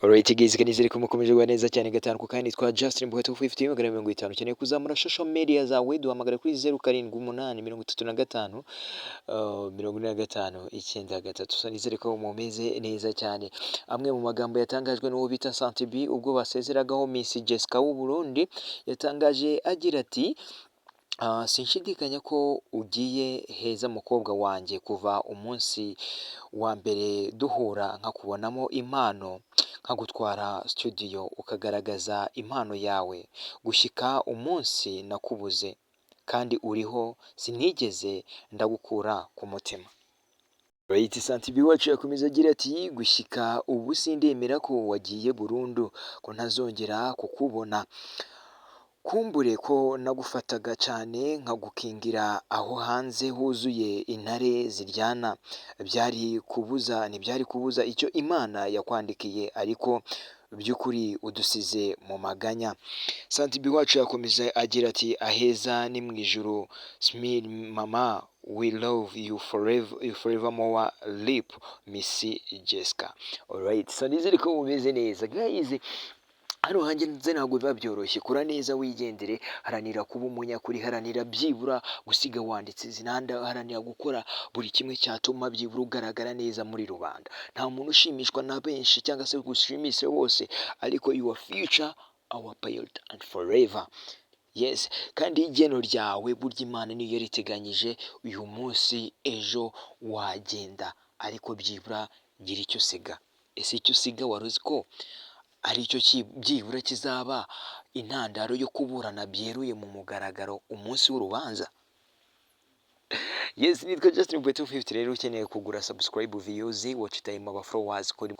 Alright guys, kanizere ko mukomeje kuba neza cyane gatanu ku kandi. Twa Justin Buheto 50 150. Ukeneye kuzamura social media zawe, duhamagara kuri 078 35 45 93. So nizere ko mumeze neza cyane. Amwe mu magambo yatangajwe n'uwo bita Sat-B ubwo basezeragaho Miss Jessica w'u Burundi, yatangaje agira ati: "Sinshidikanya ko ugiye heza mukobwa wanjye. Kuva umunsi wa mbere duhura nkakubonamo impano, nkagutwara studio ukagaragaza impano yawe, gushyika umunsi nakubuze kandi uriho, sinigeze ndagukura ku mutima." Right, Sat-B wacu yakomeza agira ati: "Gushyika ubu sindemera ko wagiye burundu, ko ntazongera kukubona. Kumbure ko nagufataga cyane nkagukingira aho hanze huzuye intare ziryana, byari kubuza ntibyari kubuza icyo Imana yakwandikiye, ariko by'ukuri udusize mu maganya." Sat-B wacu yakomeza agira ati: "Aheza ni mu ijuru, smile mama, we love you forever, you forever more, RIP Miss Jessica." Alright, so nizere ko mumeze neza guys. Hano hanjye nze ntabwo biba byoroshye. Kora neza wigendere, haranira kuba umunyakuri, haranira byibura gusiga wanditse izina, haranira gukora buri kimwe cyatuma byibura ugaragara neza muri rubanda. Nta muntu ushimishwa na benshi cyangwa se gushimishe bose, ariko your future our pilot and forever. Yes, kandi igeno ryawe burya Imana niyo yariteganyije. Uyu munsi, ejo wagenda, ariko byibura gira icyo usiga. Ese icyo usiga wari uzi ko aricyo byibura kizaba intandaro yo kuburana byeruye mu mugaragaro umunsi w'urubanza? Yes, nitwa Justin Bueto 50. Rero ukeneye kugura subscribe, views, watch time, aba followers kuri